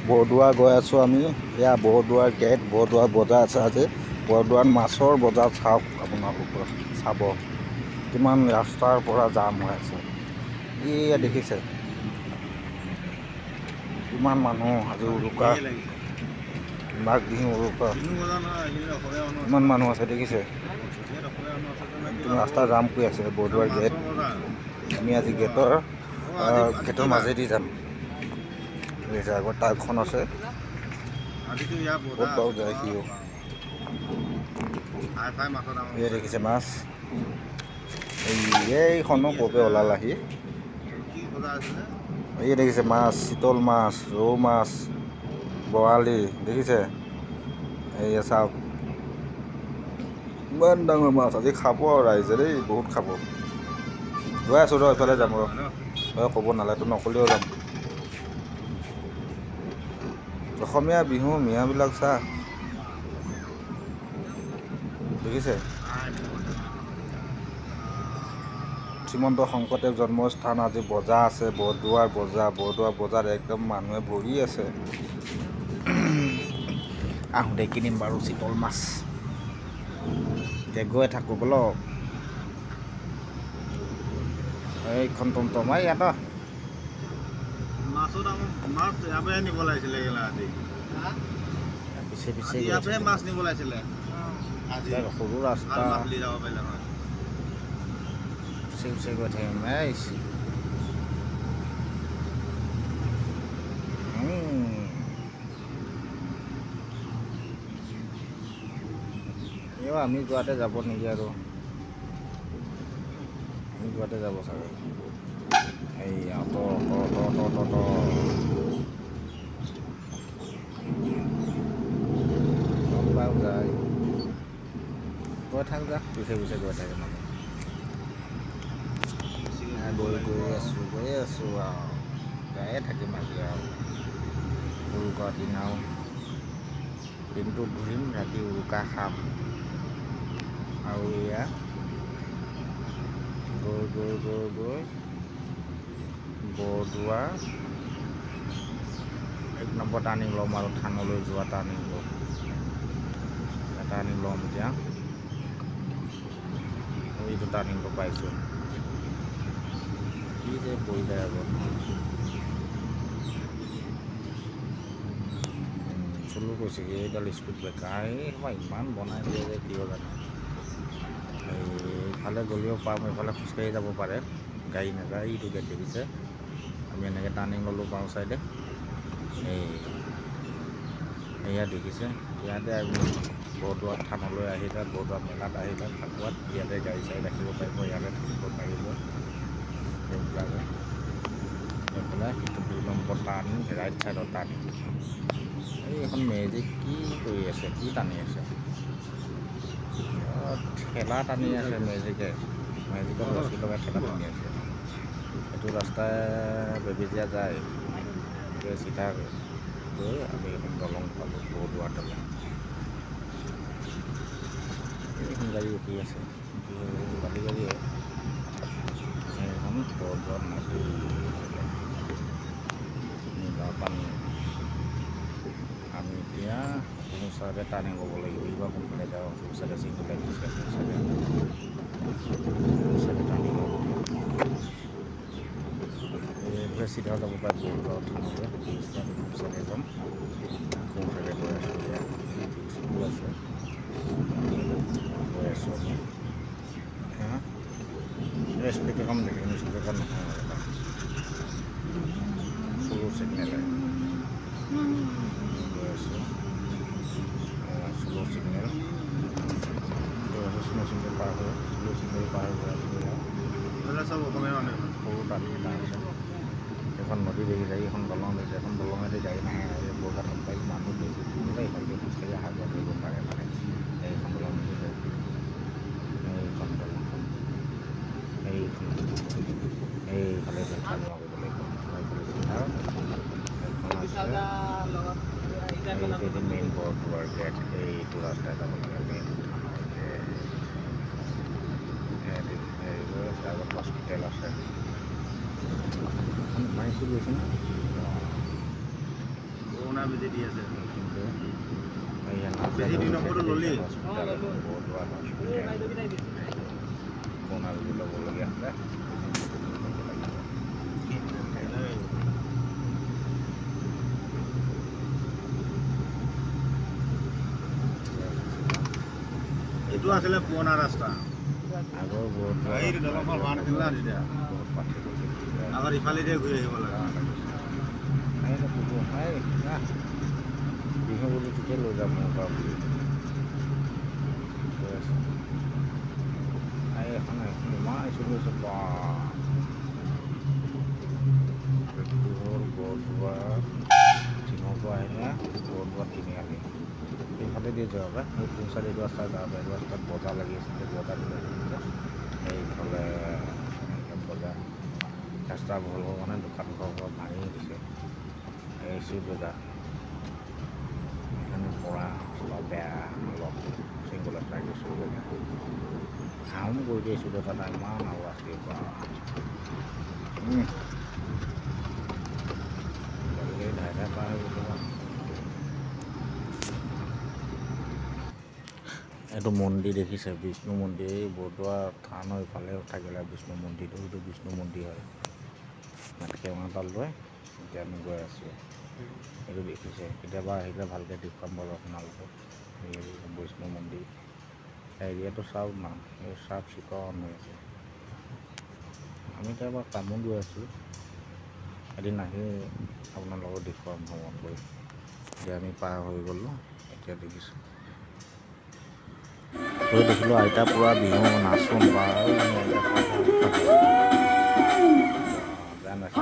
বৰদোৱা গৈ আছোঁ আমি। এয়া বৰদোৱাৰ গেট, বৰদোৱা বজাৰ আছে আজি। বৰদোৱাত মাছৰ বজাৰ চাওক, আপোনালোকৰ চাব কিমান ৰাস্তাৰ পৰা জাম হৈ আছে। এয়া দেখিছে কিমান মানুহ আজি উৰুকা, মাঘ বিহু উৰুকা ইমান মানুহ আছে দেখিছে। ৰাস্তা জাম কৰি আছে বৰদোৱাৰ গেট। আমি আজি গেটৰ গেটৰ মাজেদি যাম। আগত টাৰ্কখন আছে, ক'ত বাৰু যায় সিও। এই দেখিছে মাছ, এইখনো ক'ৰপৰা ওলাল আহি। এই দেখিছে মাছ, চিতল মাছ, ৰৌ মাছ, বৰালি দেখিছে। এইয়া চাওক ইমান ডাঙৰ মাছ আজি খাব আৰু ৰাইজে দেই, বহুত খাব। গৈ আছোঁ ৰ, এইফালে যাম ৰ, ক'ব নালাগে তো নক'লেও যাম। অসমীয়া বিহু মিয়াবিলাক চা দেখিছে। শ্ৰীমন্ত শংকৰদেৱ জন্মস্থান আজি বজাৰ আছে, বৰদোৱাৰ বজাৰ। বৰদোৱা বজাৰ একদম মানুহে ভৰি আছে। আহোঁতে কিনিম বাৰু চিতল মাছ। এতিয়া গৈ থাকোঁ বলক। এইখন টমটম ইয়াত পিছে পিছে সৰু ৰাস্তা, পিছে পিছে গৈ থাকিম। এই আমি যোৱাতে যাব নেকি আৰু, আমি যোৱাতে যাব চাগে। এই অট অট অট অট অট অট যায়, গৈ থাক যা, পিছে পিছে গৈ থাকিম আমি। গৈ গৈ আছোঁ, গৈ আছোঁ আৰু যায়ে থাকিম আজি আৰু। উৰুকা দিনাও দিনটো ঘূৰিম, ৰাতি উৰুকা খাম। আৰু এয়া গৈ গৈ গৈ গৈ বৰদোৱা 1 নম্বৰ টাৰ্ণিং ল'ম আৰু থানলৈ যোৱা টাৰ্ণিংটো টাৰ্ণিং ল'ম। এতিয়া এইটো টাৰ্ণিংটো পাইছোঁ, কি যে পৰি যায় আগত। চলো কৈছে কি এইডাল স্পীড ব্ৰেকাৰ, এই ইমান বনাই দিয়ে যে কিয় জানো। এইফালে গ'লেও পাম, এইফালে খোজকাঢ়ি যাব পাৰে, গাড়ী নাযায়। এইটো গেট দেখিছে, আমি এনেকৈ টাৰ্ণিং ল'লোঁ বাওঁ চাইডে। এই এয়া দেখিছে, ইয়াতে আমি বৰদোৱা থানলৈ আহিলে, বৰদোৱা মেলাত আহিলে ফাকুৱাত ইয়াতে গাড়ী চাড়ী ৰাখিব পাৰিব, ইয়াতে থাকিব পাৰিব। সেইবিলাকে এইফালে সেইটো 2 নম্বৰ টাৰ্ণিং, ৰাইট চাইডৰ টাৰ্ণিং। এইখন মেজিক কি কৰি আছে, কি টানি আছে, ঠেলা টানি আছে মেজিকে, মেজিকত ৰছী লগাই ঠেলা টানি আছে। এইটো ৰাস্তাই বেবেজীয়া যায়, চিধা গৈ আমি এখন দলং পালোঁ, বৰদোৱা দলং। এইখন গাড়ী ৰখি আছে, বালি গাড়ী হয় এইখন। বৰদোৱা নদী, নীলা পানী। আমি এতিয়া সোঁ চাইডে টাৰ্ণিং ল'ব লাগিব, এইবাৰ কোনফালে যাওঁ। সোঁ চাইডে চিগনেল দিছে, সোঁ চাইডে, সোঁ চাইডে টাৰ্ণিং ল'ব। এইফালে চিধা যাব পাৰে বৰদোৱা থানলৈ। আমি সোঁ চাইডে যাম, সোঁ চাইডে গৈ আছোঁ। এতিয়া স্কুল আছে, গৈ আছোঁ আমি। স্পীড ব্ৰেকাৰ দেখিম, স্পীড ব্ৰেকাৰ নহয়, এটা সৰু চিগনেল গৈ আছোঁ। স্ল' চিগনেল গৈ আছোঁ, স্ল' চিগনেল পাৰ হৈ, স্ল' চিগনেল পাৰ হৈ গৈ আছোঁ। সৰু টাৰ্ণিং এটা আছে, এখন নদী দেখিছে, এইখন দলং দেখিছে। এখন দলঙেদি গাড়ী নাহে, বৰদোৱা থান মানুহ বেছি এইফালেদি খোজকাঢ়ি অহা যোৱা কৰিব পাৰে। মানে এইখন দলং দেখিছে, এইখন দলংখন, এইখন এইফালে উঠা নমা কৰিব লাগিব। এইফালে চিধা এইখন আছে, এইটো মেইন বৰদোৱাৰ গেট। এইটো ৰাস্তাই যাব লাগে মেইন থানৰ গেট। আগত হস্পিটেল আছে। মাৰিছোঁ গৈছে ন। বেজি দি আছে। কিন্তু বেজি দুই নম্বৰটো ল'লি? Hospital, Bordowa hospital. পুৰণা বেজি ল'বলগীয়া হ'লে ল'ব লাগিব। এইটো আছিলে পুৰণা ৰাস্তা। আগৰ বৰদোৱা এইটো দলংখন হোৱা নাছিল না তেতিয়া। বহুত পাৰ্থক্য। আগত ইফালেদি ঘূৰি আহিব লাগে। বিহু বুলি তোকে লৈ যাম মোৰ পৰা বুলি কৈ আছে। এই এখন এখন ইমান চলি আছে বা। এইটো হ'ল বৰদোৱা টিঙৰ পৰা আহিলে বৰদোৱা তিনিআলি। সেইফালেদি যাব পাৰে, সেই সোঁ চাইডে এইটো ৰাস্তা যাব পাৰে। এইটো ৰাস্তাত বজাৰ লাগি আছে, সেই বজাৰটো লাগি আছে সেইফালে। বজাৰ ৰাস্তা বহল কাৰণে দোকান ঘৰ ভাঙি দিছে। এই শিৱজেগা সেইকাৰণে পৰা অলপ বেয়া, অলপ চিংগলত লাগি জেগা হাউম কৰি দিয়ে। জেগাটা ইমান আৱাজ দিয়ে বা। ধাই ধাই পাৰ হৈ গৈছে। এইটো মন্দিৰ দেখিছে, বিষ্ণু মন্দিৰ। এই বৰদোৱা থানৰ ইফালে থাকিলে বিষ্ণু মন্দিৰটো, সেইটো বিষ্ণু মন্দিৰ হয়। ইয়াত সেৱা এটা লৈ এতিয়া আমি গৈ আছোঁ। এইটো দেখিছে, কেতিয়াবা আহিলে ভালকৈ দেখুৱাম বাৰু আপোনালোকক। এই বিষ্ণু মন্দিৰ এৰিয়াটো চাওক না, এই চাফ চিকুণ হৈ আছে। আমি এতিয়া এবাৰ কামত গৈ আছোঁ, এদিন আহি আপোনালোকক দেখুৱাম ভ্ৰমণ কৰি। এতিয়া আমি পাৰ হৈ গ'লোঁ। এতিয়া দেখিছোঁ, গৈ দেখিলোঁ আইতা পূৰা বিহু নাচোন বা বেয়া নাচে।